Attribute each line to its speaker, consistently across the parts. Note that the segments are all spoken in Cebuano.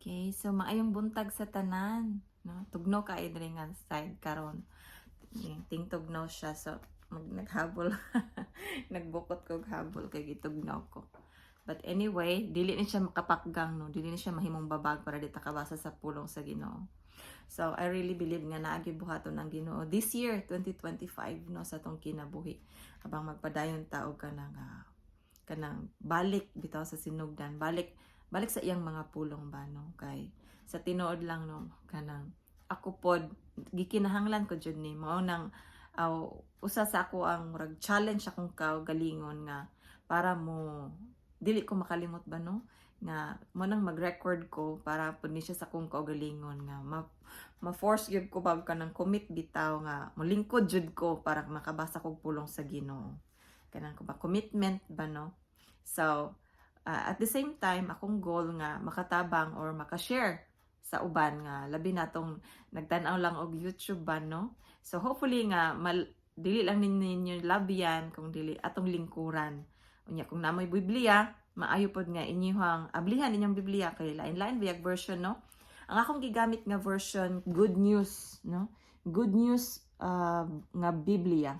Speaker 1: Okay, so maayong buntag sa tanan, no? Tugnaw kaayo diri nga side karon. Tingtugnaw siya, so naghabol. Nagbukot ko og habol kay gitugnaw ko. But anyway, dili ni siya makapakgang, no. Dili ni siya mahimong babag para di ta kabasa sa pulong sa Ginoo. So I really believe nga naa gyud buhaton ang Ginoo this year 2025, no, sa atong kinabuhi. Habang magpadayon ta og kanang balik bitaw sa sinugdan, balik balik sa iyang mga pulong ba, no, kay sa tinuod lang, no, kanang ako pod gikinahanglan ko jud ni mao nang aw, usa sa ako ang murag challenge akong kaugalingon nga para mo dili ko makalimot ba, no, nga mo nang mag-record ko para pud ni siya sa akong kaugalingon nga ma-force gyud ko ba kanang commit bitaw nga molingkod jud ko para makabasa kog pulong sa Ginoo, kanang ko ba commitment ba, no. So at the same time, akong goal nga makatabang or makashare sa uban nga labi natong nagtan-aw lang og YouTube ba, no. So hopefully nga dili lang ninyo labyan kung dili atong lingkuran. Unya kung namoy Biblia, maayo pod nga inyuhang ablihan inyong Biblia kay lain-lain biyag version, no. Ang akong gigamit nga version, Good News, no, Good News nga Biblia,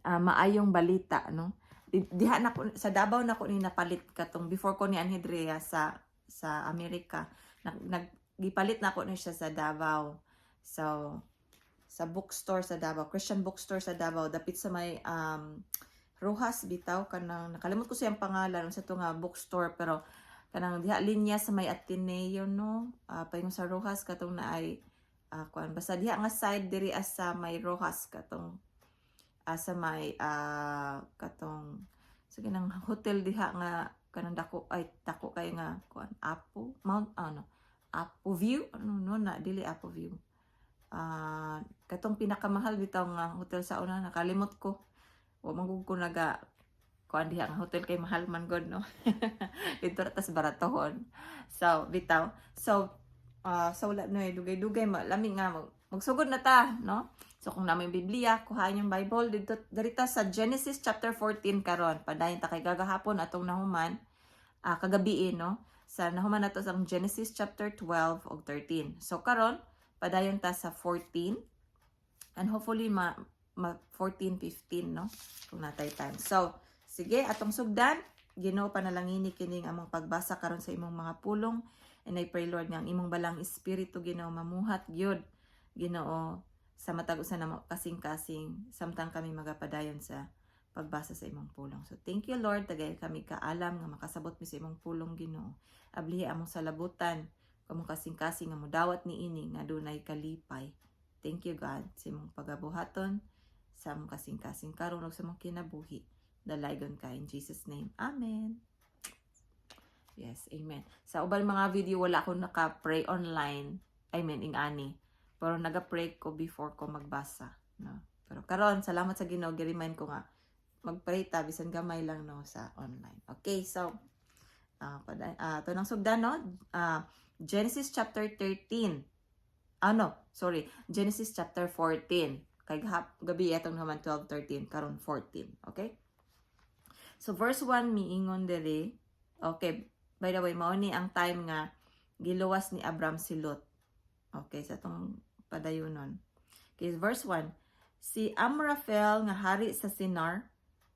Speaker 1: Maayong Balita, no. Diha na ko sa Davao na ko ni napalit katong before ko ni anhi diri sa Amerika, nag gipalit na ko ni siya sa Davao. So sa bookstore sa Davao, Christian bookstore sa Davao, dapit sa may Rojas bitaw, kanang nakalimot ko siyang pangalan sa to nga bookstore, pero kanang diha linya sa may Ateneo, no, paingon sa Rojas, katong naay kuan basta diha nga side diri as sa may Rojas, katong sa may katong sige nang hotel diha nga kanang dako ay dako kay nga kuan, Apo Mount ano, Apo View, ano, no, na dili Apo View, katong pinakamahal bitaw nga hotel sa una, nakalimot ko. Wa man gud ko naga kuan diha nga hotel kay mahal man god, no. Dito ra tas baratohon. So bitaw, so sa wala na dugay-dugay, lami nga magsugod na ta, no. So kung naa moy Biblia, kuhaan yung Bible dito dirita sa Genesis chapter 14 karon. Padayon ta kay gagahapon atong nahuman, kagabi, no, sa nahuman nato sa Genesis chapter 12 ug 13. So karon padayon ta sa 14 and hopefully ma 14, 15, no, kung natay time. So sige, atong sugdan. Ginoo, panalangini kining among pagbasa karon sa imong mga pulong, and I pray, Lord, nga ang imong balang espiritu, Ginoo, mamuhat gyud, Ginoo, sa matag usa namo kasing-kasing samtang kami magapadayon sa pagbasa sa imong pulong. So thank you, Lord, tagay kami kaalam nga makasabot mi sa imong pulong, Ginoo. Ablihi among salabutan, kamong kasing-kasing nga mudawat niini nga dunay kalipay. Thank you, God, sa imong pagabuhaton sa among kasing-kasing karon ug sa among kinabuhi. Dalaygon ka in Jesus' name. Amen. Yes, amen. Sa uban mga video wala ko naka-pray online. I mean, ing-ani. Pero naga-pray ko before ko magbasa, no. Pero karon salamat sa Ginoo, gi-remind ko nga mag-pray ta bisan gamay lang, no, sa online. Okay, so to nang sugdan, no? Genesis chapter 13. Ano, sorry, Genesis chapter 14. Kay gabi atong naman 12, 13, karon 14, okay? So verse 1 miingon diri. Okay, by the way, mao ni ang time nga giluwas ni Abram si Lot. Okay, sa atong padayunon. Okay, verse 1. Si Amraphel nga hari sa Sinar,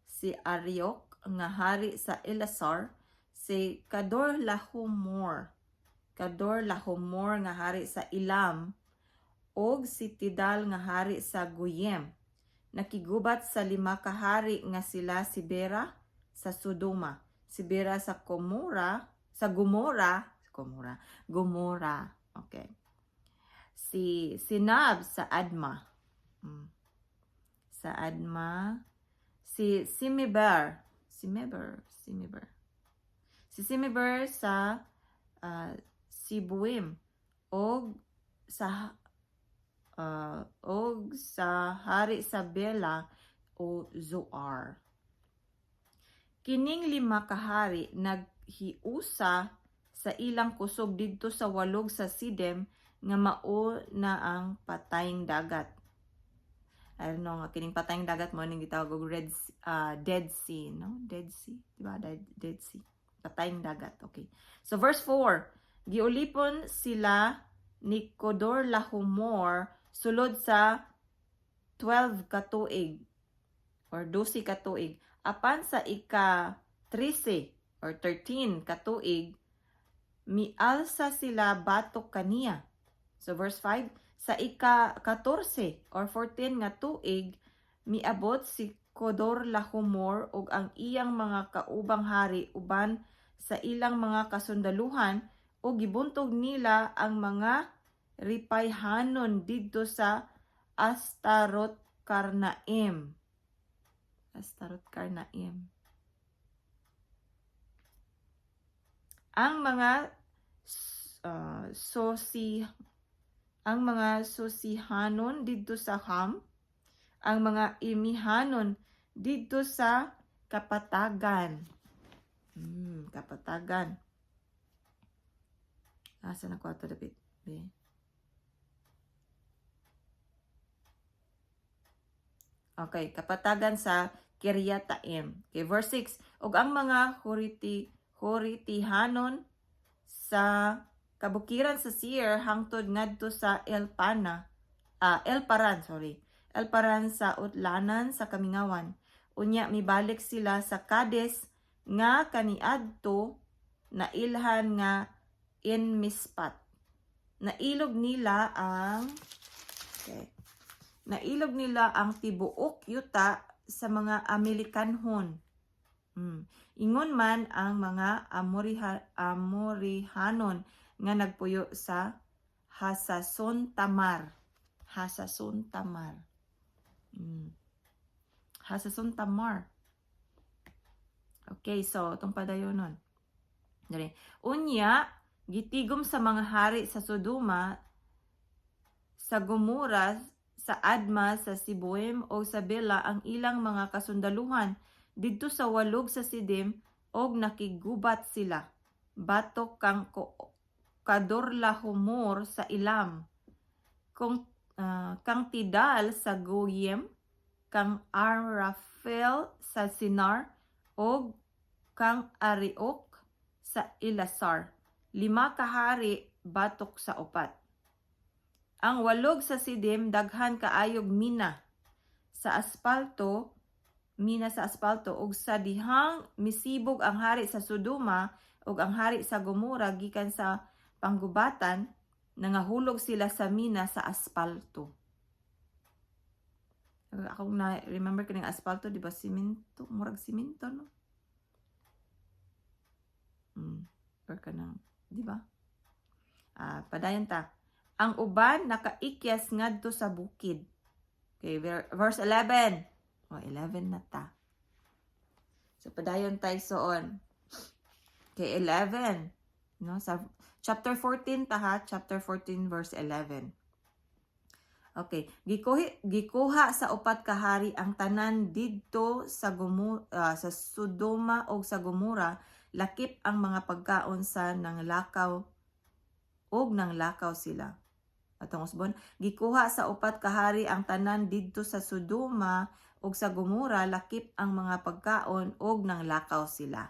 Speaker 1: si Arioch nga hari sa Elasar, si Kadorlahomor nga hari sa Elam, ug si Tidal nga hari sa Goyim. Nakigubat sa lima ka hari nga sila si Bera sa Sodoma, si Bera sa Gomora, sa Gomora, Gomora, Gomora. Okay. Si Sinab sa Adma. Sa Adma. Si Simiber, Simiber, Simiber. Si Simiber sa Sibuim og sa hari sa Bela o Zoar. Kining lima ka hari naghiusa sa ilang kusog didto sa walog sa Sidem nga mao na ang Patayng Dagat. I don't know nga kining Patayng Dagat mo ning gitawag og Red Dead Sea, no? Dead Sea, di ba? Dead Sea. Patayng Dagat. Okay. So verse 4, Giulipon sila ni Kodorlahomor sulod sa 12 ka tuig or 12 ka tuig. Apan sa ika 13 or 13 ka tuig, mialsa sila batok kaniya. So verse 5, sa ika 14 or 14 nga tuig, miabot si Kodorlahomor ug ang iyang mga kaubang hari uban sa ilang mga kasundaluhan ug gibuntog nila ang mga Ripayhanon didto sa Astarot Karnaim. Astarot Karnaim. Ang mga sosi ang mga sosihanon didto sa Ham, ang mga imihanon didto sa Kapatagan. Kapatagan. Asa na ko ato dapit? Be. Okay, kapatagan sa Kiryataim. Okay, verse 6. Ug ang mga Horitihanon sa kabukiran sa Seir hangtod ngadto sa El Paran, sorry. El Paran sa utlanan sa kamingawan. Unya mibalik sila sa Kades nga kaniadto na ilhan nga En Mispat. Nailog nila ang okay. Nailog nila ang tibuok yuta sa mga Amerikanhon. Ingon man ang mga Amorihanon nga nagpuyo sa Hasason Tamar. Hasason Tamar. Hasason Tamar. Okay, so itong padayonon. Dali. Unya, gitigom sa mga hari sa Sodoma, sa Gomora, sa Adma, sa Siboim o sa Bela ang ilang mga kasundaluhan didto sa walog sa Sidim og nakigubat sila. Batok kang Kadorlahomor sa Ilam, kung kang Tidal sa Goyim, kang Arafel sa Sinar, og kang Ariok sa Ilasar. 5 ka hari batok sa 4. Ang walog sa Sidim daghan kaayog mina sa aspalto, mina sa aspalto, ug sa dihang misibog ang hari sa Sodoma ug ang hari sa Gomora gikan sa panggubatan, nangahulog sila sa mina sa aspalto. Akong na remember kaning aspalto, di ba simento, murag simento, no? Or kanang, di ba? Padayon ta. Ang uban nakaikyas ngadto sa bukid. Okay, verse 11. O, 11 na ta. So, padayon tayo soon. Okay, 11. No, sa chapter 14 ta ha, chapter 14 verse 11. Okay, gikuha sa 4 ka hari ang tanan didto sa sa Sodoma og sa Gomora, lakip ang mga pagkaon sa nanglakaw og nanglakaw sila. Atong usbon, gikuha sa 4 ka hari ang tanan didto sa Sodoma og sa Gomora, lakip ang mga pagkaon og nanglakaw sila.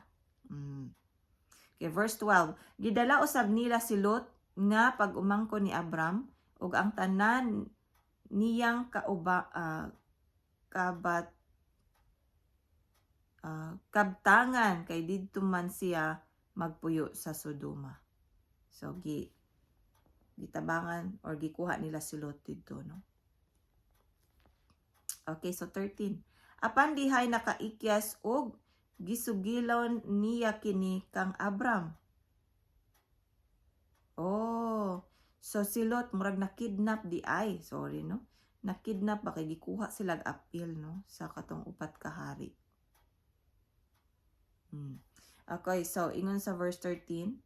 Speaker 1: Okay, verse 12. Gidala usab nila si Lot nga pag-umangko ni Abram ug ang tanan niyang kabtangan kay didto man siya magpuyo sa Sodoma. So gitabangan or gikuha nila si Lot didto, no? Okay, so 13. Apan dihay nakaikyas og gisugilon niya kini kang Abram. Oh, so si Lot murag nakidnap di ay, sorry no. Nakidnap ba kay gikuha sila apil, no, sa katong 4 ka hari. Okay, so ingon sa verse 13.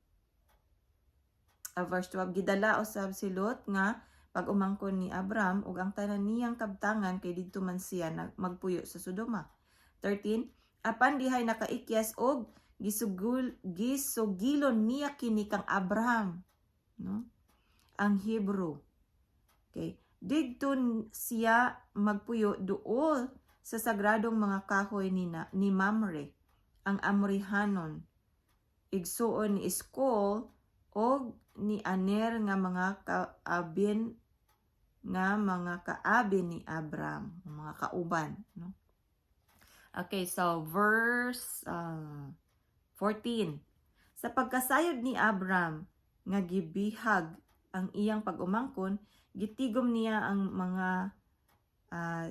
Speaker 1: Verse 12, gidala usab si Lot nga pag-umangkon ni Abram ug ang tanan niyang kabtangan kay didto man siya magpuyo sa Sodoma. 13, apan dihay nakaikyas og gisugilon niya kini kang Abraham, no? Ang Hebrew. Okay. Didto siya magpuyo duol sa sagradong mga kahoy ni Mamre, ang Amorihanon, igsuon ni Eskol og ni Aner nga mga kaabin ni Abram, mga kauban, no? Okay, so verse 14. Sa pagkasayod ni Abram nga gibihag ang iyang pag-umangkon, gitigom niya ang mga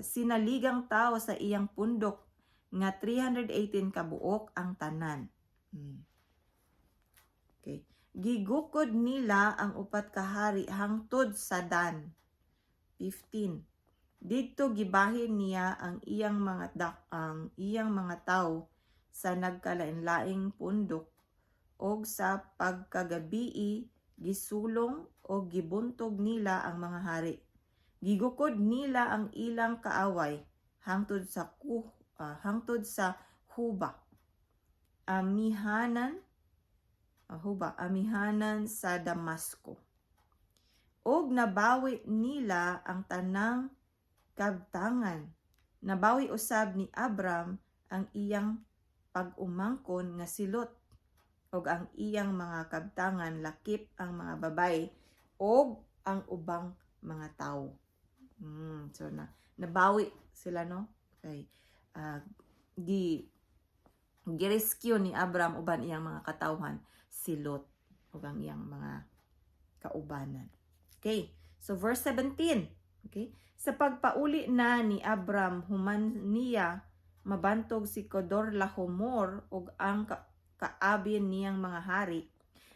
Speaker 1: sinaligang tao sa iyang pundok nga 318 kabuok ang tanan. Okay. Gigukod nila ang upat ka hari hangtod sa Dan. 15. Didto gibahin niya ang iyang mga tawo sa nagkalain-laing pundok og sa pagkagabii gisulong o gibuntog nila ang mga hari. Gigukod nila ang ilang kaaway hangtod sa Huba. Amihanan Huba, amihanan sa Damasco. Og nabawi nila ang tanang kabtangan. Nabawi usab ni Abram ang iyang pag-umangkon nga si Lot ug ang iyang mga kabtangan, lakip ang mga babaye ug ang ubang mga tawo. So na nabawi sila, no, kay gi gi-rescue ni Abram uban iyang mga katawhan si Lot ug ang iyang mga kaubanan. Okay. So verse 17. Okay? Sa pagpauli na ni Abram human niya mabantog si Kedorlaomer ug ang kaabin niyang mga hari,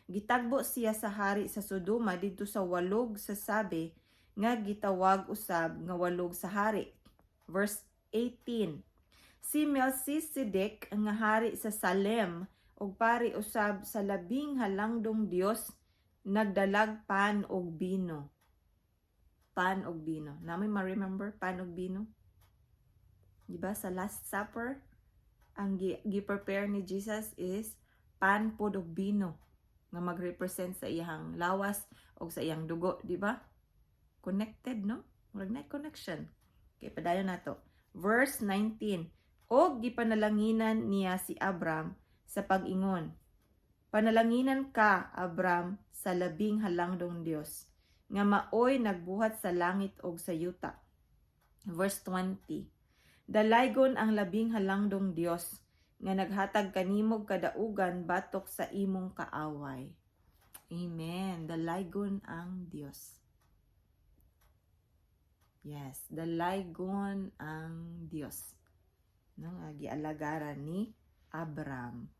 Speaker 1: gitagbo siya sa hari sa Sodoma didto sa walog sa Sabe nga gitawag usab nga Walog sa Hari. Verse 18. Si Melchizedek nga hari sa Salem ug pari usab sa Labing Halangdong Dios nagdalag pan ug bino. Pan ug bino. Naa moy ma-remember, pan ug bino? Di ba sa Last Supper, ang gi-prepare ni Jesus is pan pod ug bino nga mag-represent sa iyang lawas o sa iyang dugo, di ba? Connected, no? Murag na connection. Okay, padayon nato. Verse 19. Og gipanalanginan niya si Abram sa pag-ingon, "Panalanginan ka, Abram, sa Labing Halangdong Dios, nga maoy nagbuhat sa langit ug sa yuta." Verse 20. Dalaygon ang Labing Halangdong Dios nga naghatag kanimog kadaugan batok sa imong kaaway. Amen. Dalaygon ang Dios. Yes, dalaygon ang Dios. No, nga gialagaran ni Abram.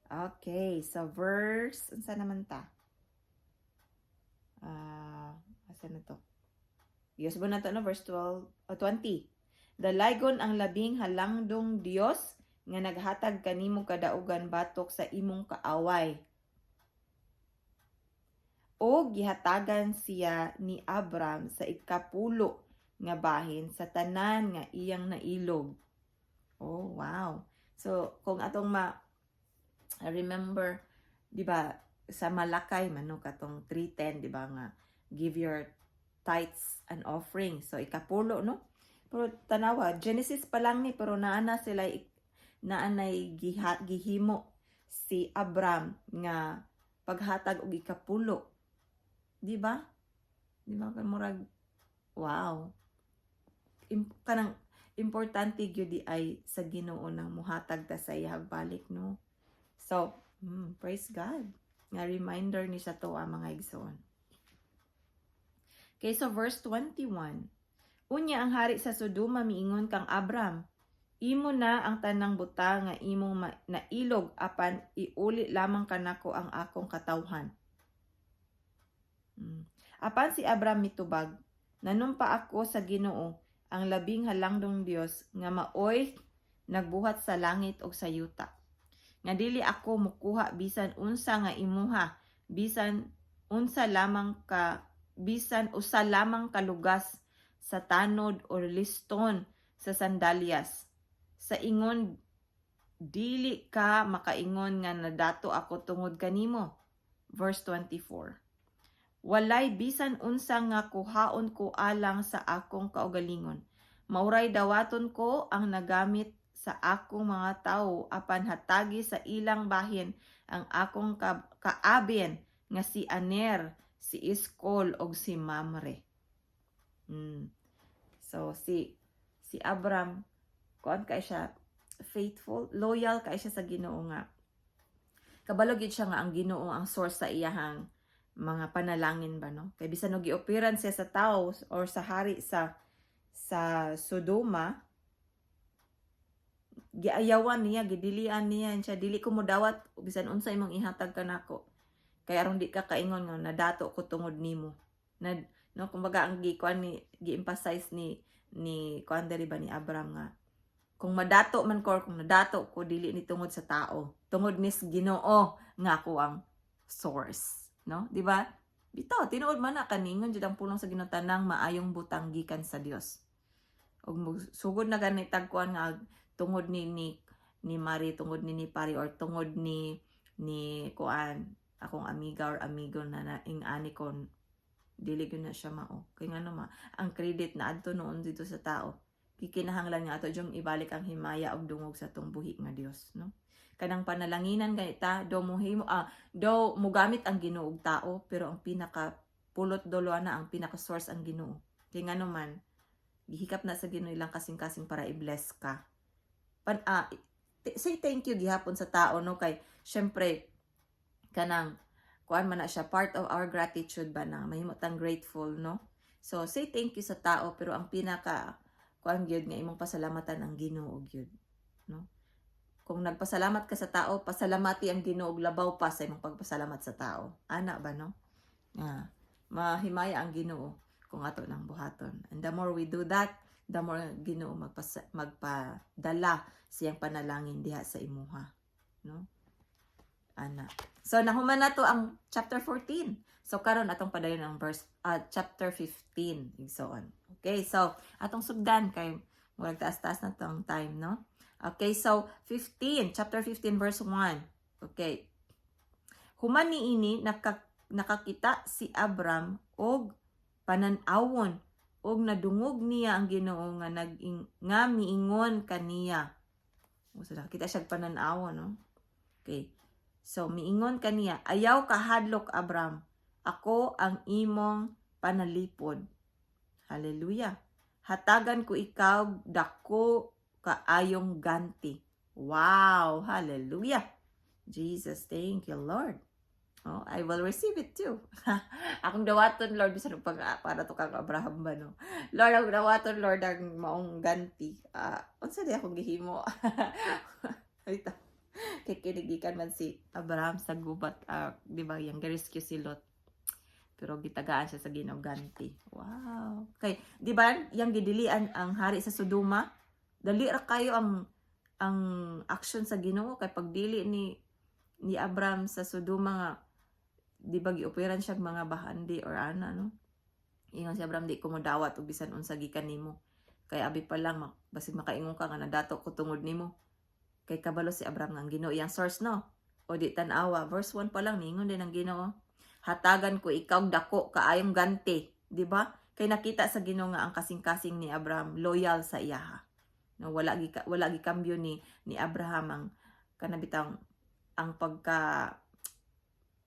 Speaker 1: Okay, so verse, unsa naman ta? Ah, asa na to? Diyos ba na to, no? Verse 12, o 20. Dalaygon ang Labing Halangdong Dios nga naghatag kanimo kadaugan batok sa imong kaaway. O gihatagan siya ni Abram sa ikapulo nga bahin sa tanan nga iyang nailog. Oh, wow. So, kung atong ma remember, di ba, sa Malakay man, no, katong 3:10, di ba, nga give your tithes and offering. So ikapulo, no? Pero tanawa, Genesis pa lang ni, pero naa na sila naa nay gihimo si Abram nga paghatag og ikapulo. Di ba? Di ba murag wow. Kanang importante gyud di ay sa Ginoo nang muhatag ta sa iyang balik, no? So, praise God. Nga reminder ni sa to ang mga igsoon. Okay, so verse 21. Unya ang hari sa Sodoma miingon kang Abram, "Imo na ang tanang butang nga imong nailog, apan iuli lamang kanako ang akong katawhan." Apan si Abram mitubag, "Nanumpa ako sa Ginoo, ang Labing Halangdong Dios, nga maoy nagbuhat sa langit ug sa yuta, nga dili ako mukuha bisan unsa nga imuha, bisan usa lamang ka lugas sa tanod o liston sa sandalyas. Sa ingon dili ka makaingon nga nadato ako tungod kanimo." Verse 24. "Walay bisan unsa nga kuhaon ko alang sa akong kaugalingon. Mauray dawaton ko ang nagamit sa akong mga tawo, apan hatagi sa ilang bahin Ang akong kaabin nga si Aner, si Eskol og si Mamre. So si Abram, kuan kay siya, faithful, loyal kay siya sa Ginoo nga. Kabalo gyud siya nga ang Ginoo ang source sa iyahang mga panalangin ba, no? Kay bisan og gioperan siya sa tao or sa hari sa Sodoma, giayawan niya, gidilian niya siya, "Dili ko modawat bisan unsa imong ihatag kanako. Kay aron di ka kaingon nga nadato ko tungod nimo." Na, no, kumbaga ang gikuan ni, gi-emphasize ni kuan diri ba, ni Abraham, nga kung madato man ko or kung nadato ko, dili ni tungod sa tao, tungod ni sa Ginoo nga ako ang source, no? Di ba? Bitaw, tinuod man na kaningon jud ang pulong sa Ginoo, tanang maayong butang gikan sa Dios. Ug sugod na gani tagkuan nga tungod ni Mari, tungod ni Pari, or tungod ni kuan, akong amiga or amigo na ing ani kon, dili gyud na siya mao. Kay ngano ma ang credit na adto noon dito sa tao. Gikinahanglan nga ato jung ibalik ang himaya og dungog sa atong buhi nga Dios, no? Kanang panalanginan ganita do mo himo, do mogamit ang Ginoo og tao, pero ang pinaka pulot dolo na, ang pinaka source, ang Ginoo. Kay ngano man gihikap na sa Ginoo ilang kasing-kasing para i-bless ka. Say thank you gihapon sa tao, no? Kay syempre kanang kuan man na siya, part of our gratitude ba, na mahimo tang grateful, no? So say thank you sa tao, pero ang pinaka kuan gyud nga imong pasalamatan, ang Ginoo gyud, no? Kung nagpasalamat ka sa tao, pasalamati ang Ginoo og labaw pa sa imong pagpasalamat sa tao, ana ba, no? Nga mahimaya ang Ginoo kung ato nang buhaton. And the more we do that, the more Ginoo magpadala siyang panalangin diha sa imuha, no? Ana. So nahuman na to ang chapter 14. So karon atong padayon ang verse chapter 15, igsoon. Okay, so atong sugdan kay murag taas-taas na tong time, no? Okay, so 15, chapter 15 verse 1. Okay. Human niini, nakakita si Abram og panan-awon og nadungog niya ang Ginoo nga miingon kaniya. O, so nakita siya panan-awon, no? Okay. So miingon kaniya, "Ayaw kahadlok, Abram. Ako ang imong panalipod." Hallelujah. "Hatagan ko ikaw dako kaayong ganti." Wow, hallelujah. Jesus, thank you, Lord. Oh, I will receive it too. Akong dawaton, Lord, bisan pag para to kang Abraham ba, no? Lord, akong dawaton, Lord, ang maong ganti. Ah, unsa di akong gihimo? Ito. Kay kinigikan man si Abraham sa gubat, di ba, yung rescue si Lot. Pero gitagaan siya sa Ginoo ganti. Wow. Kay, di ba, yung gidilian ang hari sa Sodoma, dali ra kayo ang action sa Ginoo kay pagdili ni Abraham sa Sodoma nga, di ba, gioperan siya mga bahandi or ana, no? Ingon si Abraham, "Di ko modawat og bisan unsa gikan nimo. Kay abi pa lang basig makaingon ka nga nadato ko tungod nimo." Kay kabalo si Abraham nga ang Ginoo iyang source, no? O di tan-awa, verse 1 pa lang ningon din ang Ginoo, "Hatagan ko ikaw dako kaayong ganti," di ba? Kay nakita sa Ginoo nga ang kasing-kasing ni Abraham loyal sa iyaha. No, wala gikambyo ni Abraham ang kanabitang ang pagka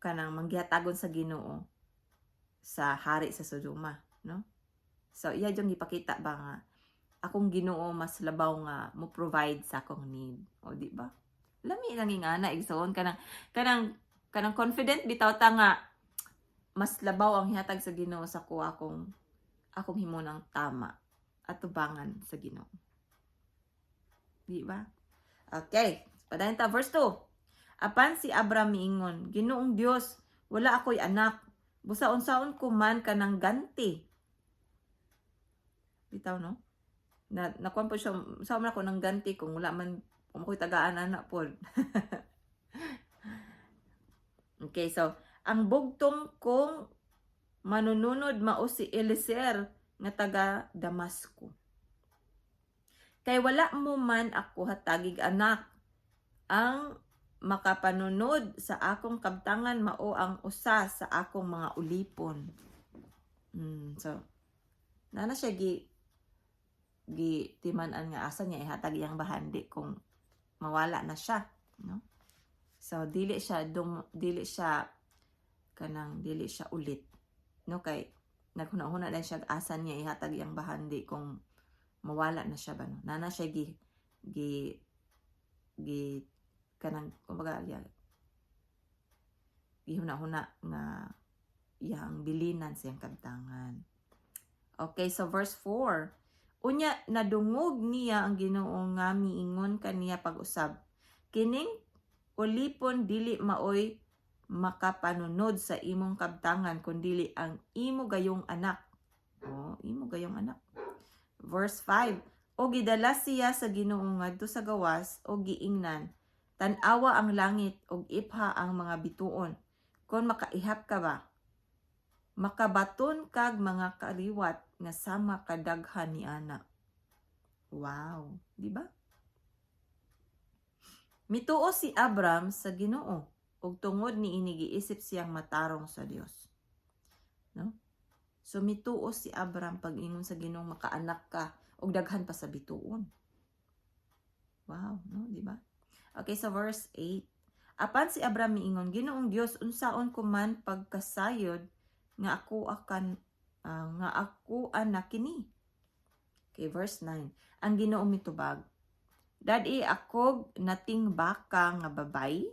Speaker 1: kanang manggihatagon sa Ginoo sa hari sa Sodoma, no? So iya jung gipakita ba nga akong Ginoo mas labaw nga mo provide sa akong need. O, di ba? Lami lang ingana, igsoon, kanang confident bitaw ta nga mas labaw ang hihatag sa Ginoo sa kuha akong akong himo ng tama atubangan sa Ginoo. Di ba? Okay, padayon ta verse 2. Apan si Abraham miingon, "Ginoong Dios, wala ako'y anak. Busa unsaon ko man kanang ganti?" Bitaw, no? Na nakuan po siya, unsaon man ako ng ganti kung wala man kung ako'y tagaan anak po? Okay, so ang bugtong kong manununod mao si Eliezer nga taga Damasco. Kay wala mo man ako hatagig anak. Ang makapanunod sa akong kabtangan mao ang usa sa akong mga ulipon. So, nana siya gi timan-an nga asa niya ihatag iyang bahandi kung mawala na siya, no? So dili siya kanang dili siya ulit, no, kay naghuna-huna lang siya asa niya ihatag iyang bahandi kung mawala na siya ba, no. Nana siya gi gi gi kanang kumbaga ya gihuna-huna nga iyang bilinan sa iyang kabtangan. Okay, so verse 4. Unya nadungog niya ang Ginoo nga miingon kaniya pag-usab. "Kining ulipon dili maoy makapanunod sa imong kabtangan kundili ang imo gayong anak." Oh, imo gayong anak. Verse 5. O gidala siya sa Ginoo ngadto sa gawas o giingnan, "Tan-awa ang langit ug ipha ang mga bituon kon makaihap ka ba. Makabaton kag mga kaliwat nga sama kadaghan ni ana." Wow, di ba? Mituo si Abram sa Ginoo ug tungod niini giisip siyang matarong sa Dios. No? So mituo si Abram pag-ingon sa Ginoo, "Makaanak ka og daghan pa sa bituon." Wow, no, di ba? Okay, so verse 8. Apan si Abram miingon, "Ginoong Dios, unsaon ko man pagkasayod nga ako akan nga ako anak kini?" Okay, verse 9. Ang Ginoo mitubag, "Dad-i akog nating baka nga bayi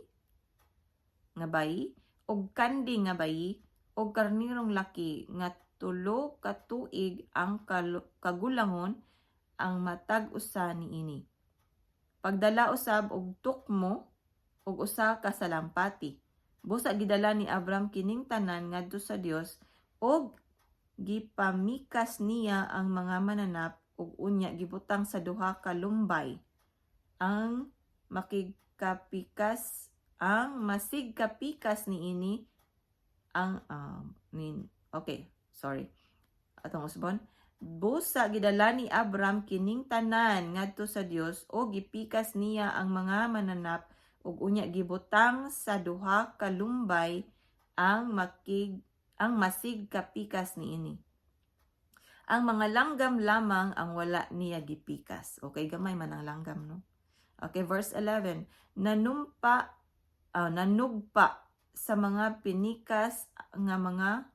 Speaker 1: og kanding nga bayi og karnirong laki nga 3 ka tuig ang kagulangon ang matag usa niini. Pagdala usab og tukmo og usa ka salampati." Busa gidala ni Abram kining tanan ngadto sa Dios ug gipamikas niya ang mga mananap ug unya gibutang sa duha ka lumbay. Ang masigkapikas niini ang nin, okay, sorry, atong usbon. Busa gidala ni Abram kining tanan ngadto sa Dios o gipikas niya ang mga mananap ug unya gibutang sa duha ka lumbay ang masig kapikas niini. Ang mga langgam lamang ang wala niya gipikas. Okay, gamay man ang langgam, no? Okay, verse 11. Nanugpa sa mga pinikas nga mga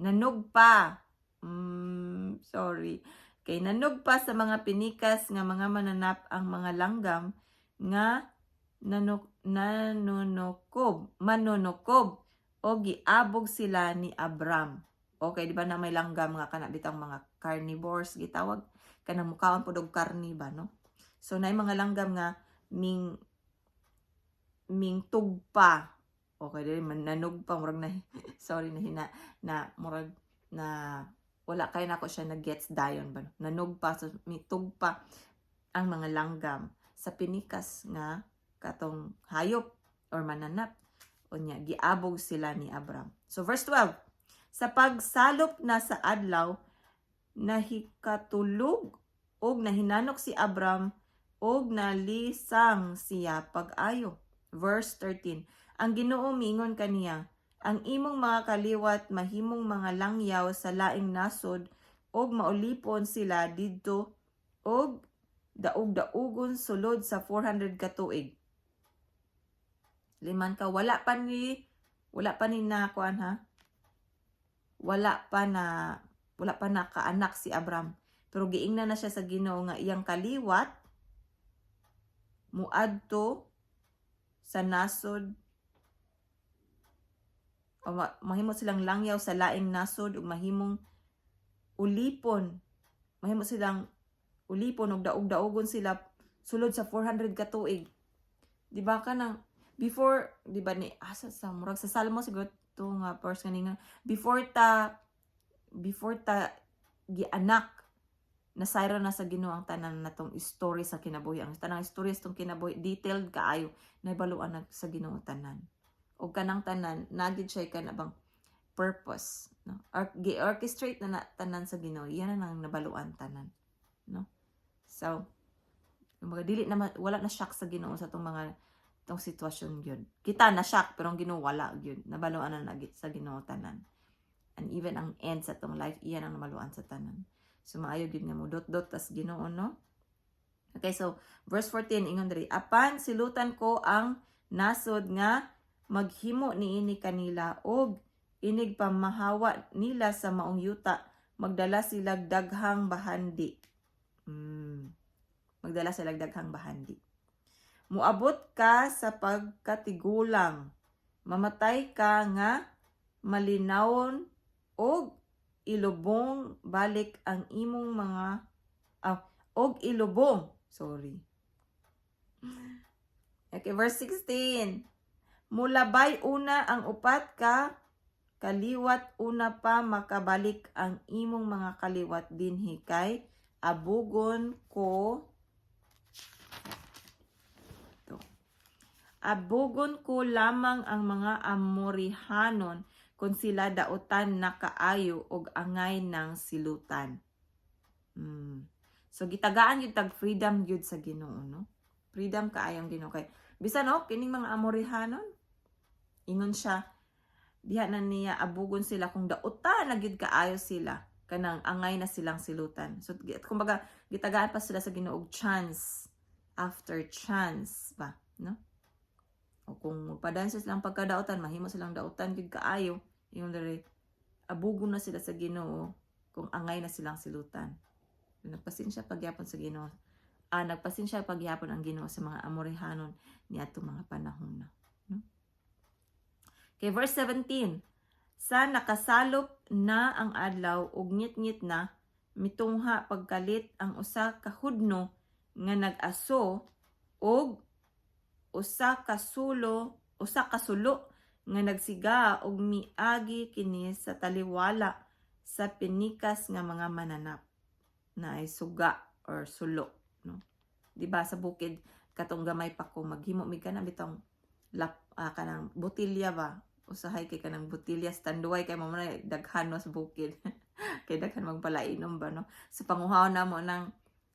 Speaker 1: nanugpa. Sorry. Kay nanugpa sa mga pinikas nga mga mananap ang mga langgam nga nanonokob, manonokob o giabog sila ni Abram. Okay, di ba na may langgam nga kana bitang mga carnivores gitawag, kanang mukaon pud og karni ba, no? So naay mga langgam nga ming tugpa. Okay, dili man nanog pa, murag na, sorry, na hina na murag na wala kay nako siya na gets dayon ba, no? Nanog pa, so mitugpa ang mga langgam sa pinikas nga katong hayop or mananap. Unya giabog sila ni Abram. So verse 12. Sa pagsalop na sa adlaw, nahikatulog og nahinanok si Abram og nalisang siya pag-ayo. Verse 13. Ang Ginoo miingon kaniya, "Ang imong mga kaliwat mahimong mga langyaw sa laing nasod og maulipon sila didto og daog-daugon sulod sa 400 ka tuig." Liman ka, wala pa ni na kuan ha. Wala pa na kaanak si Abram. Pero giingnan na siya sa Ginoo nga iyang kaliwat muadto sa nasod o mahimo silang langyaw sa laing nasod ug mahimong ulipon, mahimo silang ulipon ug daog-daogon sila sulod sa 400 ka tuig, di ba? Kanang before, di ba, ni asa sa murag sa Salmo siguro to nga verse kani nga before ta gianak, nasayran na sa Ginoo ang tanan natong story sa kinabuhi. Ang tanang istorya sa tong kinabuhi, detailed kaayo, nahibaluan na sa Ginoo tanan. O kanang tanan nagid siya kana bang purpose, no? Or gi-orchestrate na, na tanan sa Ginoo. Iyan na nang nabaluan tanan, no? So kumbaga dili na wala na shock sa Ginoo sa tong mga tong sitwasyon gyud. Kita na shock, pero ang Ginoo wala gyud. Nabaluan na sa Ginoo tanan. And even ang end sa tong life, iyan ang nabaluan sa tanan. So maayo gyud nga mo dot dot tas Ginoo, no? Okay, so verse 14, ingon diri, "Apan silutan ko ang nasod nga maghimo niini kanila, og inig pamahawa nila sa maong yuta, magdala sila daghang bahandi. Magdala sila daghang bahandi. Muabot ka sa pagkatigulang, mamatay ka nga malinawon og ilubong balik ang imong mga og ilubong, sorry. Okay, verse 16. Mulabay una ang upat ka kaliwat una pa makabalik ang imong mga kaliwat dinhi, kay abugon ko to. Abugon ko lamang ang mga Amorihanon kung sila dautan na kaayo og angay ng silutan. So gitagaan gyud tag freedom gyud sa Ginoo, no? Freedom kaayo ang Ginoo kay bisan, no, kining mga Amorihanon, ingon siya diha na niya abugon sila kung dautan na gyud kaayo sila, kanang angay na silang silutan. So kumbaga gitagaan pa sila sa Ginoo og chance after chance ba, no? O kung magpadayon sa silang pagkadautan, mahimo silang dautan gyud kaayo, ingon diri, abugon na sila sa Ginoo kung angay na silang silutan. Nagpasensya pagyapon sa Ginoo. Nagpasensya pagyapon ang Ginoo sa mga Amorihanon niadtong mga panahon na. No? Okay, verse 17. Sa nakasalop na ang adlaw ug ngitngit na, mitungha pagkalit ang usa ka hudno nga nag-aso og usa ka sulo nga nagsiga, og miagi kini sa taliwala sa pinikas nga mga mananap. Na ay suga or sulo, no? Di ba sa bukid, katong gamay pa ko, maghimo mi kana bitong lap, kanang botilya ba, usahay kay kanang botilya, Tanduay, kay mo na daghan, no, sa bukid kay daghan magpalainom ba, no? So panguhaw na mo ng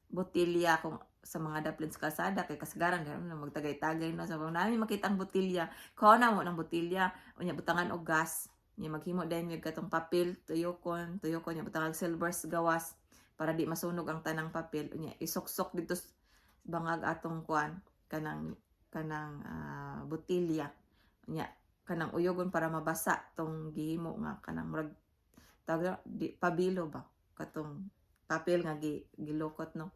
Speaker 1: botilya kung sa mga daplin sa kalsada kay kasagaran ganun na magtagay-tagay, no? So kung namin makita ang botilya, kuha na mo ng botilya, unya butangan og gas, nya maghimo dayon mig katong papel, tuyokon tuyokon, nya butangan og silver sa gawas para di masunog ang tanang papel, unya isuksok dito sa bangag atong kuan, kanang botilya, unya kanang uyogon para mabasa tong gihimo nga kanang murag tawag di, pabilo ba, katong papel nga gilukot, no?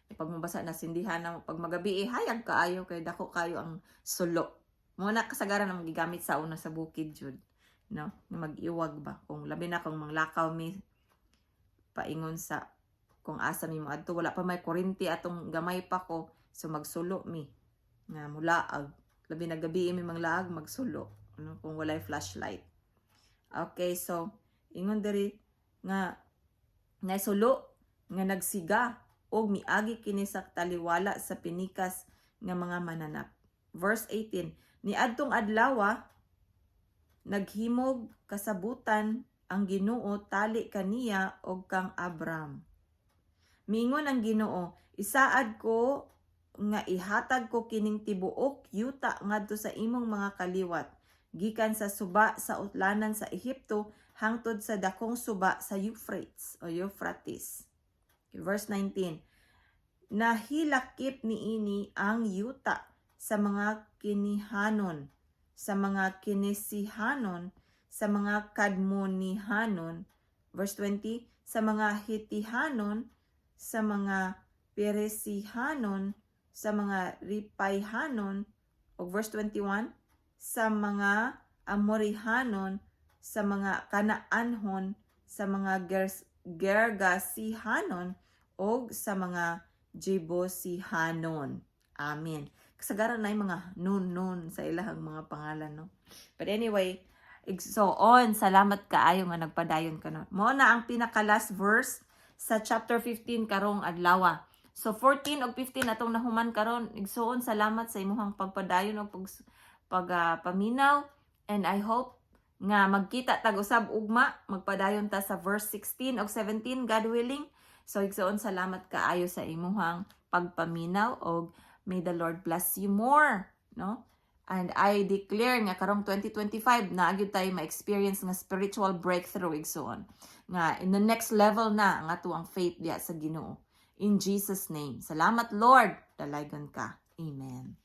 Speaker 1: E pag mabasa na, sindihan na. Pag magabi eh, hayag kaayo kay dako kayo ang sulo mo na. Kasagaran ang gigamit sa una sa bukid jud, no, nga mag-iwag ba, kung labi na kung manglakaw mi paingon sa kung asa mi moadto, wala pa may kuryente atong gamay pa ko, so magsulo mi nga mulaag. Labi na gabi mi manglaag, magsulo, no, kung walay flashlight. Okay, so ingon diri nga naisulo nga nagsiga og miagi kini sa taliwala sa pinikas nga mga mananap. Verse 18. Niadtong adlaw, naghimog kasabutan ang Ginoo tali kaniya og kang Abram. Miingon ang Ginoo, "Isaad ko nga ihatag ko kining tibuok yuta ngadto sa imong mga kaliwat, gikan sa suba sa utlanan sa Ehipto hangtod sa dakong suba sa Euphrates o Euphrates." Verse 19. Nahilakip niini ang yuta sa mga Kinihanon, sa mga Kinesihanon, sa mga Kadmonihanon. Verse 20, sa mga Hitihanon, sa mga Peresihanon, sa mga Ripayhanon, o verse 21, sa mga Amorihanon, sa mga Kanaanhon, sa mga Gergasihanon, o sa mga Jebusihanon. Amen. Kasagaran na yung mga nun-nun sa ilahang mga pangalan, no? But anyway, so on, salamat kaayo nga nagpadayon ka, no. Mao na ang pinaka last verse sa chapter 15 karong adlaw. So 14 ug 15 atong nahuman karon. Igsuon, salamat sa imuhang pagpadayon ug pag paminaw, and I hope nga magkita tag usab ugma, magpadayon ta sa verse 16 ug 17, God willing. So igsuon, salamat kaayo sa imuhang pagpaminaw og may the Lord bless you more, no? And I declare nga karong 2025 na gyud tayo ma-experience nga spiritual breakthrough, igsuon. Nga in the next level na ang atoang faith diya sa Ginoo. In Jesus' name. Salamat, Lord. Dalaygon ka. Amen.